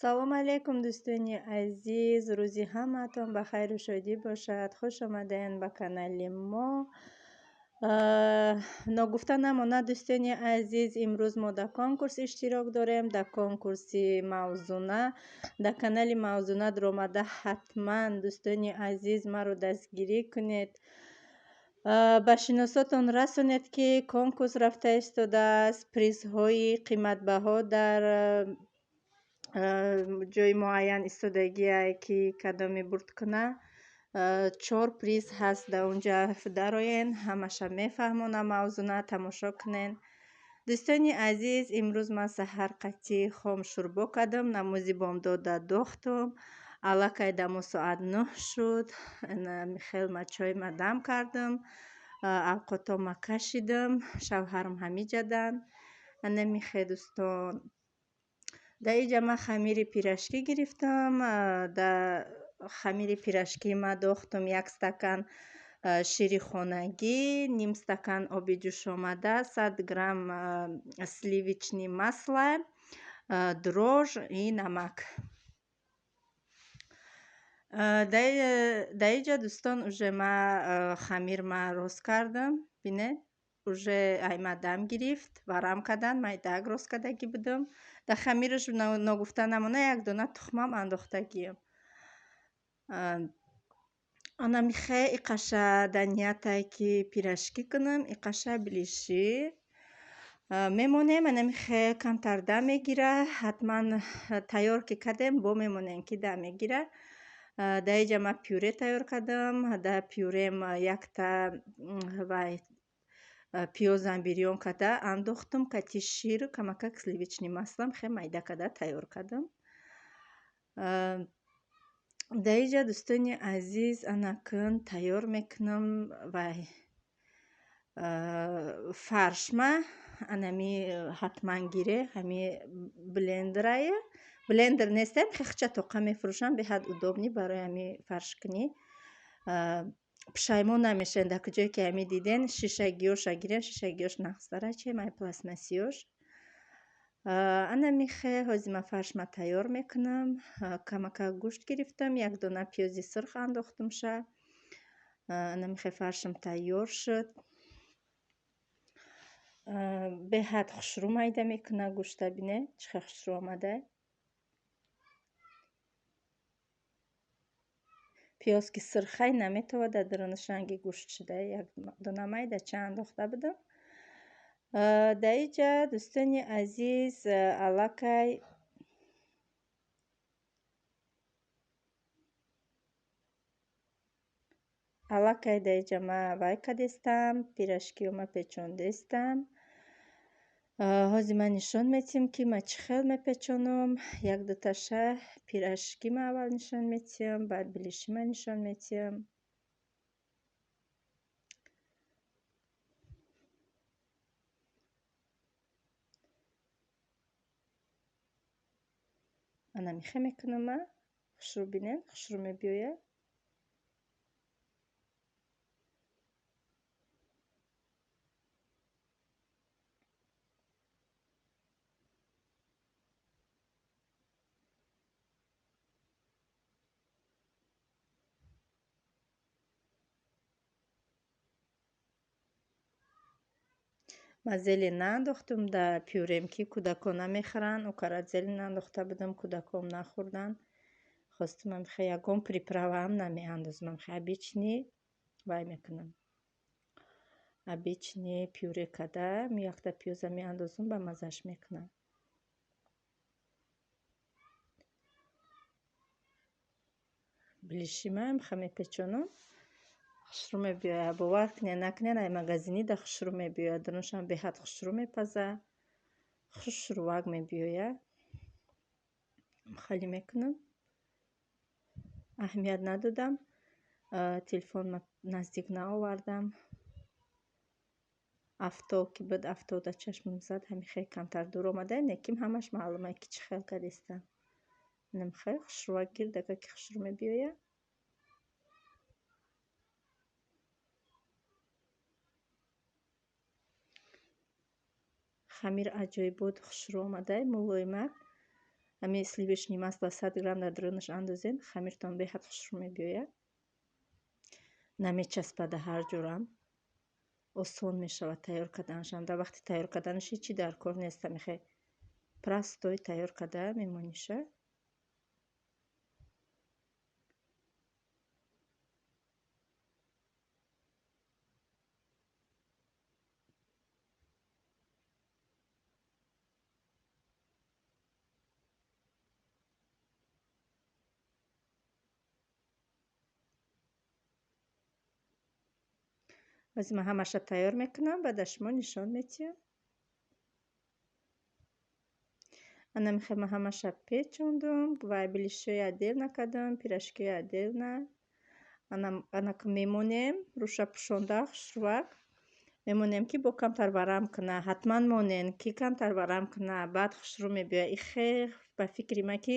Салом алейкум, дӯстони азиз, рӯзи ҳамаатон ба хайру шодӣ бошад. Хуш омадед ба канали мо. Ногуфта намонад, дӯстони азиз, имрӯз мо дар конкурс иштирок дорем, дар конкурси Мавзуна. Дар канали Мавзуна даромада ҳатман, дӯстони азиз, маро дастгирӣ кунед. Ба шиносотон расонед, ки конкурс рафта истодааст, призҳои қиматбаҳо дар ҷои муайян истодагие, ки кадоме бурд куна. Чор приз ҳаст, дар онҷа дароен, ҳамаша мефаҳмонам Мавзуна, тамошо кунен. Дӯстони азиз, имрӯз ман саҳар қатӣ хом шӯрбо кардам, намози бомдода дохтум. Аллакай дамо соат 9 шуд. Хел ма чойма дам кардам, авқотома кашидам, шавҳарам ҳамиҷадан. Анамихе, дӯстон. Дар иҷа ман хамири пирожки гирифтам. Дар хамири пирожки ма дохтум як стакан шири хонагӣ, ним стакан оби ҷӯшомада, 100 грамм сливочный масло, дрожж и намак. Дар иҷа, дӯстон, уже ма хамир ма рост кардам. Бинед, уже айма дам гирифт, варам кардан, майдаак рост кардагӣ будам. Дар хамираш, ногуфта намона, як дона тухмам андохтагиам. Ана михе иқаша дар ниятае, ки пирожки кунам, иқаша белиши. Мемонем, ана михе камтар дам мегира, ҳатман тайёр ки кардем, бо мемонем, ки дам мегира. Дар иҷа ман пюре тайёр кардам. Дар пюрем якта вай пиёзам бирён карда андохтум, кати шир, камакак сливочный маслом хе майда карда тайёр кардам. Дар иҷа, дӯстони азиз, анакун тайёр мекунам вай фаршма. Анами ҳатман гире, ҳами блендерае. Блендер нестем, хехча тоқа мефурӯшам, беҳад удобный барои ҳами фаршкунӣ. Пушаймон намешавед, дар куҷое ки ҳами диден, шишагиёша гирен, шишагиёш нағзтара, че май пластмассиёш. Ана михе ҳозир ман фаршма тайёр мекунам. Камакак гӯшт гирифтам, як дона пиёзи сурх андохтумша. Ана михе фаршам тайёр шуд. Беҳад хушрӯ майда мекуна гӯшта, бине чӣ хел хушрӯ омада. Пиёз ки сирхай наметавад, дар дарунаш ранги гӯшт шуда, як дона майда ча андохта будам. Дар иҷа, дӯстони азиз, аллакай дар иҷа ма вай кардестам, пирожкиё ма печондестам. Ҳозир ман нишон метиҳам, ки ма чӣ хел мепечонам. Як дуташа пирожки ма аввал нишон метиҳам, баъд белиши ма нишон метиҳам. Ана михе мекунам ма. Хушрӯ бинед, хушрӯ мебиёяд. Ман зелень наандохтум дар пюрем, ки кӯдакон намехӯранд. Окара зелень наандохта будам, кӯдакон нахӯрданд. Хостум амихе ягон приправаам намеандозам, амихе обычный вай мекунам. Обычный пюре карда, якта пиёза меандозам, ба маззаш мекунам. Белишима амихе мепечонам. Хушрӯ мебиёяд. Бовар кунед, накунед, ай магазини да хушрӯ мебиёяд. Дарунашам беҳад хушрӯ мепаза. Хушрӯвак мебиёяд. Хали мекунам. Аҳамият надодам. Телефонма наздик наовардам. Авто ки буд, авто дар чашмам зад, ҳамин хеле камтар дур омада, лекин ҳамаш маълума, ки чӣ хел кардистам. Инам хеле хушрӯвак гирдака, ки хушрӯ мебиёяд. Хамир аҷоибот хушрӯ омада, мулоимак. Ҳамин сливочный масло 100 грамм дар дарунаш андозен, хамиртон беҳад хушрӯ мебиёяд. Намечаспада ҳар ҷурам. Осон мешавад тайёр карданашам. Дар вақти тайёр карданаш ҳеҷ чи дар кор нест. Ҳамихе простой тайёр карда мемониша. Ҳозир ман ҳамаша тайёр мекунам, баъд аз шумо нишон метиҳам. Ана мехоҳам ман ҳамаша печондум ва белишҳои отдельно кардам, пирожкиҳои отдельно. Ана мемонем, рӯша пӯшонда хушрӯвак. Мемонем ки бо камтар варам куна. Ҳатман монен ки камтар варам куна, баъд хушрӯ мебиёяд. Ихе ба фикри ман ки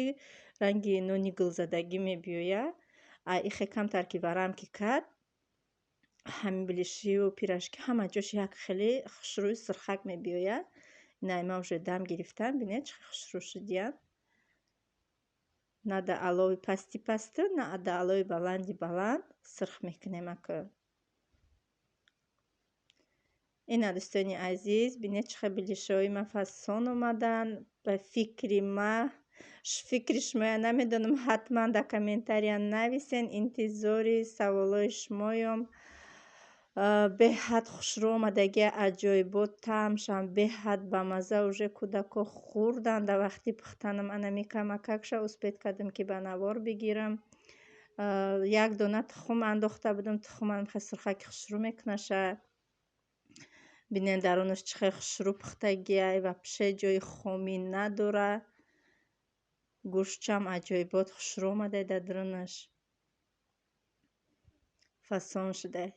ранги нони гулзадагӣ мебиёяд. А ихе камтар ки варам ки кард, ҳамин белишию пирожки ҳама ҷош як хеле хушрӯи сурхак мебиёяд. Ина ман уже дам гирифтам, бинед чӣ хушрӯ шудиян. На да алови пасти пасту, на да алови баланди баланд сурх мекунем ака. Ина дӯстони азиз, бинед чӣ хел белишҳои ман фасон омадан. Ба фикри ма, фикри шумоя намедонам, ҳатман дар комментария нависен. Интизори саволҳои шумоём. Беҳад хушрӯ омадагия, аҷоибот таъмшам беҳад бамаза. Уже кӯдако хӯрдан дар вақти пухтанам. Ана микамакакша успед кардам ки ба навор бигирам. Як дона тухм андохта будам, тухмам хел сурхаки хушрӯ мекунаша. Бинед дарунаш чӣ хел хушрӯ пухтагиай, вообще ҷои хомӣ надора. Гӯштчам аҷоибот хушрӯ омадай дар дарунаш. Фасон шудай.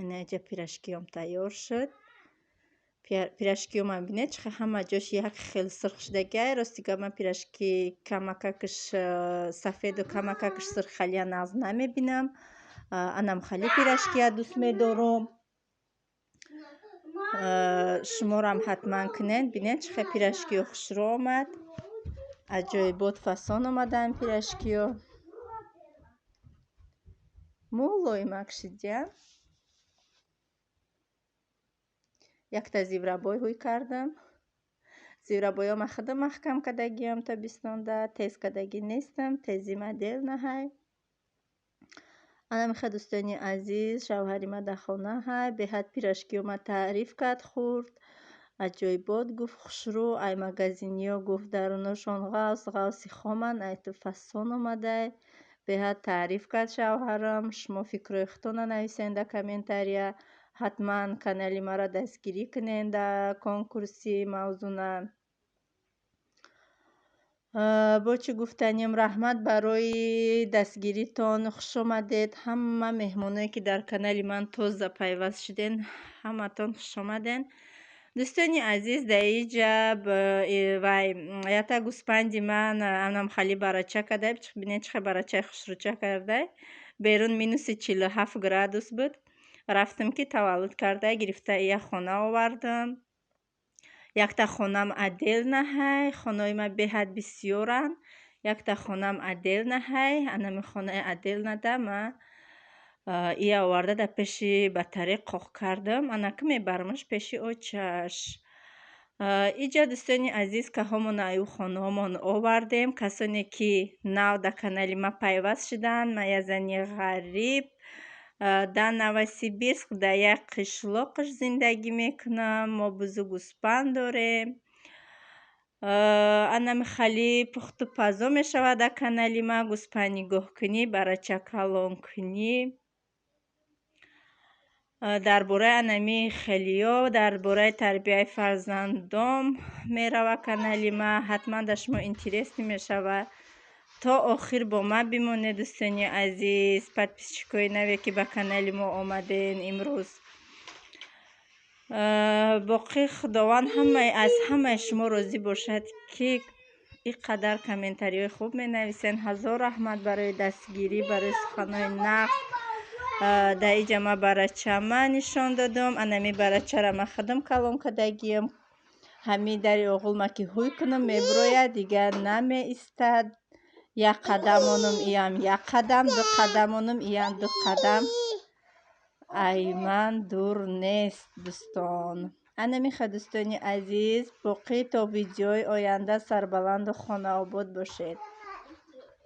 Ина инҷа пирожкиём тайёр шуд. Пирожкиёмам бинед чӣ хел ҳама ҷош як хел сурх шудагиай. Рости гап ман пирожки камакакаш сафеду камакакаш сурх халия нағз намебинам. Анам хали пирожкия дӯст медорам. Шуморам ҳатман кунед. Бинед чӣ хел пирожкиё хушрӯ омад. Аҷоибот фасон омадаанд пирожкиё. Мулоимак шидиян. Якта зиврабой ҳуй кардам. Зиврабойҳо ман худам маҳкам кардагиам то бистонда, тез кардагӣ нестам, тези модел наҳай. Ана мехоҳ дӯстони азиз, шавҳари ман дар хона ҳай, беҳад пирожкиё ман таъриф кард, хӯрд. Аҷоибот гуфт, хушрӯ, ай магазиниё гуфт, даруношон ғавс, ғавси хоманд, ай ту фасон омадай. Беҳад таъриф кард шавҳарам. Шумо фикрҳои худтонро нависен дар комментария. Ҳатман канали маро дастгирӣ кунед дар конкурси мавзуна. Бо чӣ гуфтанем, раҳмат барои дастгиритон. Хуш омадед ҳама меҳмоное ки дар канали ман тоза пайваст шуден, ҳаматон хуш омаден. Дӯстони азиз, дар инҷа вай ята гӯспанди ман анам хали барача кардай. Бинед чӣ хел барачаи хушрӯча кардай. Берун минуси 47 градус буд. Рафтам ки таваллуд карда, гирифта ия хона овардам. Якта хонам отдельно ҳай, хонаҳои ман беҳад бисёранд. Якта хонам отдельно ҳай, анами хонаи отдельно да ман ия оварда дар пеши батарея қоқ кардам. Ана ки мебарамаш пеши очаш. Иҷа дӯстони азиз, каҳомона аю хонаҳомон овардем. Касоне ки нав дар канали ман пайваст шуданд, ман як зани ғариб дар Новосибирск дар як қишлоқаш зиндагӣ мекунам. Мо бузу гӯспанд дорем. Анами хали пухту пазо мешавад дар канали ман. Гӯспанд нигоҳкунӣ, барача калонкунӣ. Дар бораи анами хелиё, дар бораи тарбияи фарзандом мерава канали ман. Ҳатман дар шумо интересни мешавад. То охир бо ман бимонед дӯстони азиз, подписчикои наве ки ба канали мо омаден имрӯз. Боқӣ Худованд аз ҳамаи шумо розӣ бошад ки ин қадар комментариҳои хуб менависен. Ҳазор раҳмат барои дастгирӣ, барои суханҳои нағз. Дар инҷа ман барачама нишон додам. Анами барачаро ман худам калон кардагиам. Ҳамин дари оғулма ки ҳуй кунам, мебирояд, дигар намеистад. Як қадам монум, иам як қадам, ду қадам монум, иам ду қадам. Ай ман дур нест, дӯстон. Ана миха, дӯстони азиз, боқӣ то видеои оянда сарбаланду хонаобод бошед.